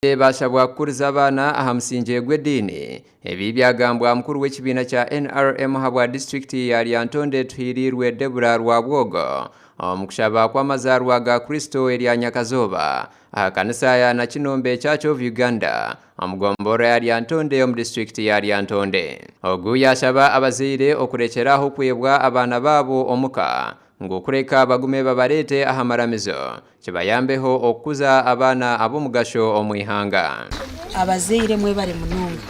Abazaire baashabwa kukuriza abaana aha musingye gw'ediini. Ebi byagambwa mukuru w'ekibiina kya NRM ahabwa disiturikiti ya Lyantonde Tuhiiriirwe Deborah Rwabwogo omu kushaba kw'amazaarwa ga Kristo erya nyakazooba aha kanisa ya Nakinombe Church of Uganda omu gomborora ya Lyantonde omu disiturikiti ya Lyantonde. Ogu yaashaba abazaire okurekyera aho kwebwa abaana baabo omuka ngu kureka bagume babareete aha maramizo kibayambeho okukuza abaana ab'omugasho omu ihanga. Abazaire mwebare munonga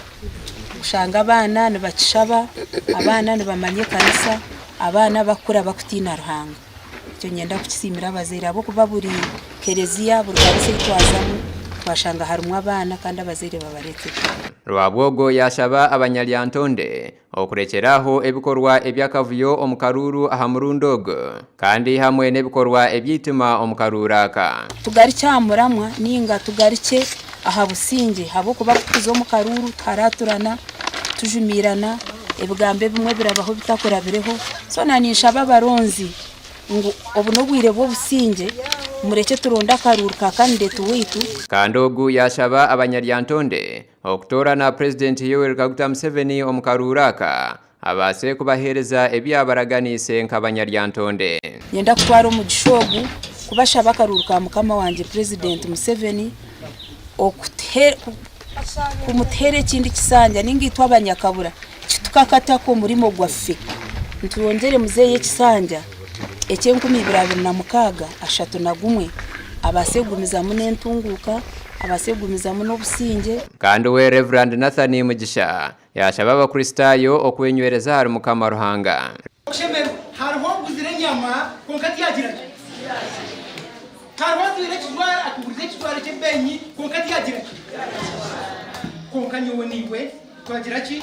kushanga abaana nibakishaba, abaana nibamanya ekanisa, abaana bakukura bakutiina Ruhanga. Ekyo niinyenda kukisiimira abazaire ahabw'okuba buri kereziya, buri kanisa ei twazamu twashanga harimu abaana kandi abazaire babareetire. Rwabwogo yaashaba abanyalyantonde Okurekyera aho ebikorwa eby'akavuyo omu karuuru aha murundi ogu kandi hamwe n'ebikorwa eby'eitima omu karuuru aka. Tugarukye aha muramwa nainga tugarukye aha busingye ahabw'okuba ku tuza omu karuuru tuharaturana, tujumiirana, ebigambo ebimwe birabaho bitakurabireho. So na ninshaba abaronzi ngu obu n'obwire bw'obusingye murekye turonde akaruuru ka kandidate waitu. Kandi ogu yaashaba abanyaryantonde Okutoorana Purezidenti Yoweri Kaguta Museveni omu karuuru aka abaase kubaheereza ebi yaabaraganiise nk'abanyaryantonde. Niinyenda kutwara omugisha ogu kubashaba akaruuru ka mukama wangye Purezidenti Museveni kumutuheera ekindi kisanja nainga itwe abanyakabura kitukakatako omurimo gwaffe nitwongyere muzeeyi ekisanja eky'enkumi ibiri abiri na mukaaga 31 abaase kugumizamu n'entunguuka. Abaase kugumizamu n'obusingye. Kandi we Rev. Nathan Mugisha yaashaba Abakristaayo okwenywereza ahari Mukama Ruhanga. Okushemererwa. Hariho oguzire enyama kwonka tiyagira gye. Hariho ojwaire ekijwaro akugurize ekijwaro ky'ebeeyi kwonka tiyagira gye. Kwonka nyowe naiwe twagira ki?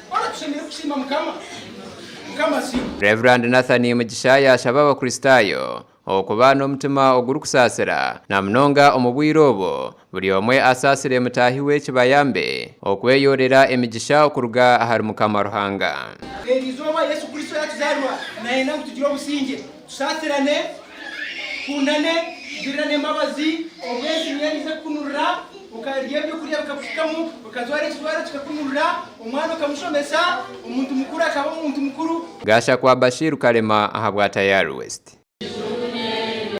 Hoona tushemereire kusiima Mukama. Mukama asiimwe. Rev. Nathan Mugisha yaashaba Abakristaayo Okuba n'omutima ogurikusaasira, na munonga omu bwire obu, buri omwe asaasire mutaahi we kibayambe okweyorera emigisha okuruga ahari Mukama Ruhanga. Eri izooba Yesu Kristo yaatuzaarirwa, naayenda ngu tugire obusingye, tusaasirane, tukundane, tugirirane embabazi, obwo ensi niyo eriija kukunurira, okarya ebyokurya bikakuhikamu, okajwara ekijwaro kikakunurira, omwana okamushomesa, omuntu mukuru akaba omuntu mukuru. Gashakwa Bashir Kalema ahabwa Tayari West.